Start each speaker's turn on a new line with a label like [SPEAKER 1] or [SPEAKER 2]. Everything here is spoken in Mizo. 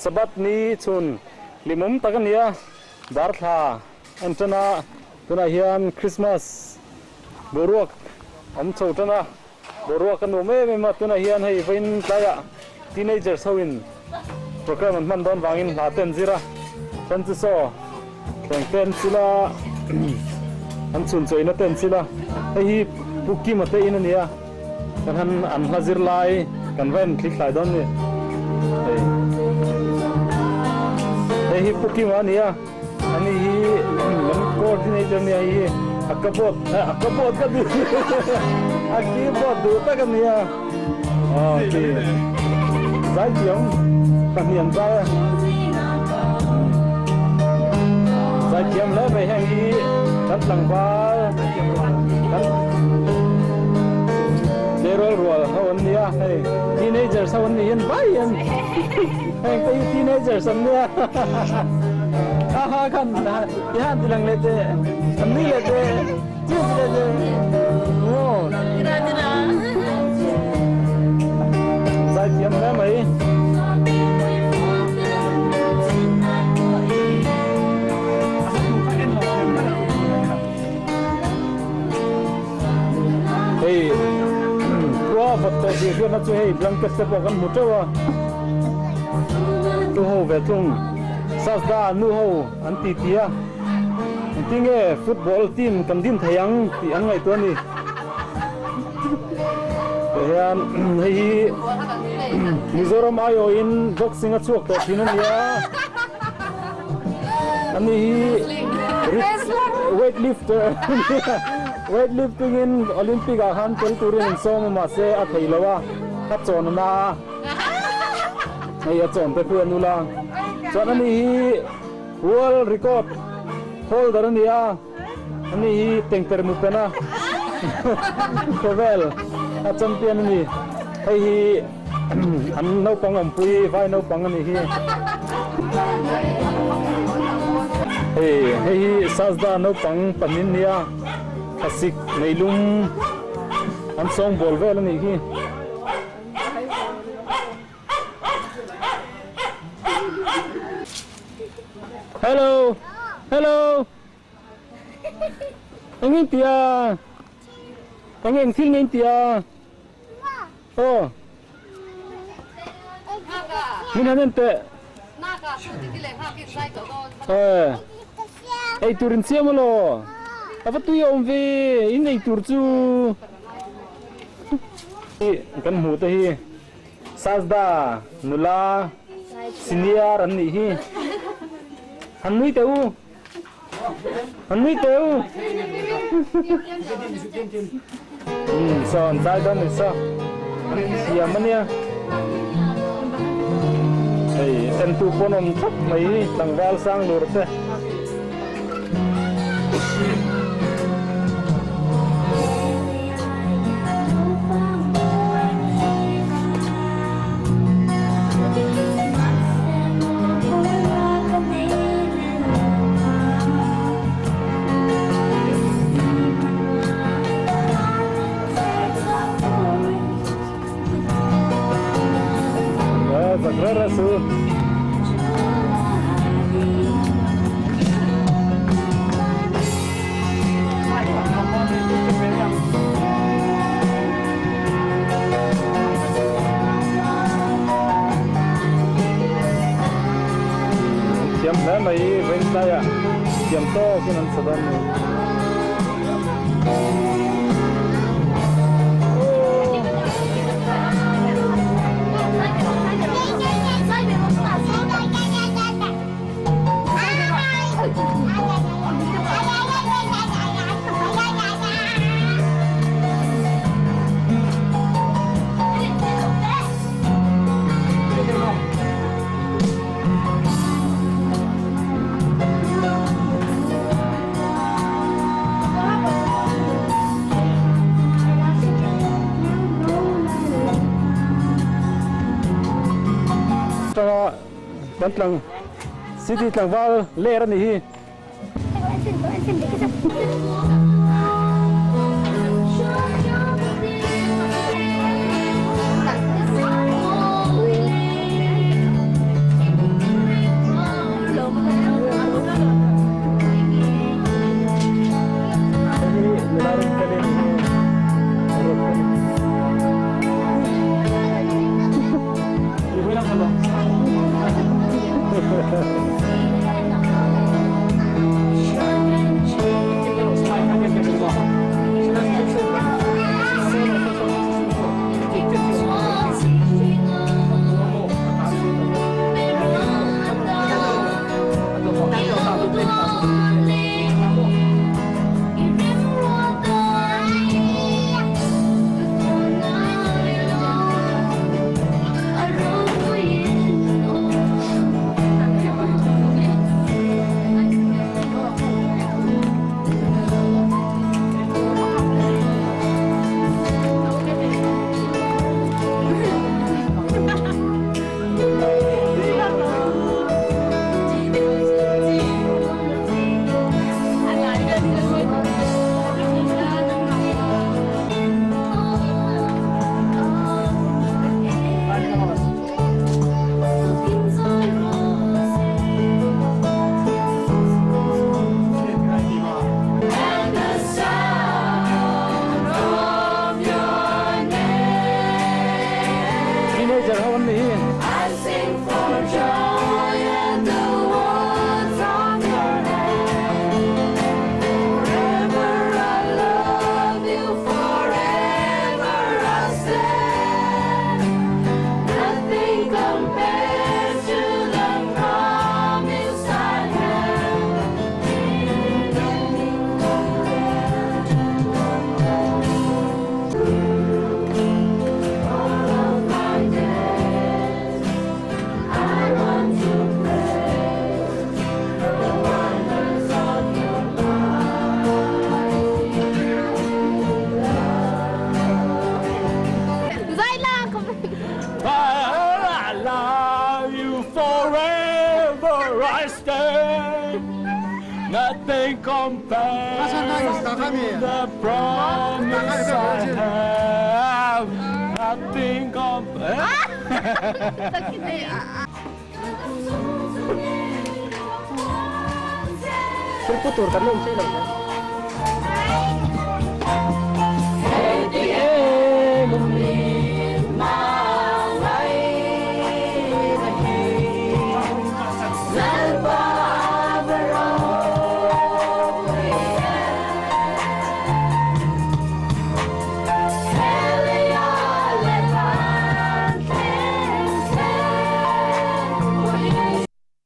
[SPEAKER 1] Sabbath ni chhun limawm tak a ni a, Darthla en tan a, tunah hian Christmas boruak awm chho tan a, boruak a nuam em em a, tunah hian hei vawiin tlaiah teenagers ho in program an hman dawn vangin hla te an zir a, chuan chu saw thleng te an chil a, an chhun chawina te an chil a, hei hi Pu Kima te in a ni a. Kan han an hla zir lai kan va en thlik hlai dawn ni. Hei hei hi Pu Kima a ni a, ani hi kan coordinator nia hei hi a keyboard a keyboard ka ti a keyboard duh tak a ni a aw khi zaithiam pahnih an zai a zaithiam hle mai heng hi kan tlangval kan Tleirawl rual ho an nia hei teenagers ho an ni hian vai hian heng te hi teenagers an nia ha ha khan ti han ti lang leh teh an nui leh teh chiu ti leh teh aw zaithiam hle mai. Hei khua vawt tawh tih hriatna chu hei blanket te pawh kan hmu teuh a, nu ho ve thung Sasda nu ho an ti ti a, engtinge football team kan din thei ang tih an ngaihtuah a ni. Tah hian hei hi Mizoram aiawhin boxing a chhuak tawh thin a nia. Ani hi weight lifter weight lifting in Olympic ah khan tel turin an sawm a mahse a thei lo a a chawn a na a hei a chawn te pawh a nula chuan ani hi world record holder a ni a ani hi tengter mupen a khawvel a champion a ni hei hi An naupang awmpui vai naupang a nih hi. Hei hei hi Sasda naupang pahnih an nia thlasik neilum an sawngbawl vel a nih hi. Hello hello eng in tia eng eng thil nge in tia. Aw. Min han en teh. Eh. Ei tur in siam alaw. A va tui awm ve in ei tur chu. Kan hmuh te hi Sasda nula senior an nih hi. Han nui teh u. An nui teh u. Saw an zai dawn ni saw. An thiam a nia. Hei entu pawn awm thap mai hi tlangval sang lur te. Thiam hle mai Wednesday ah thiam tawkin an sa dawn ni. Kan tlang city tlangval ler a nih hi. Nothing compares to the promise I have. Nothing compares.
[SPEAKER 2] Thil pu tur kan awm thei lo.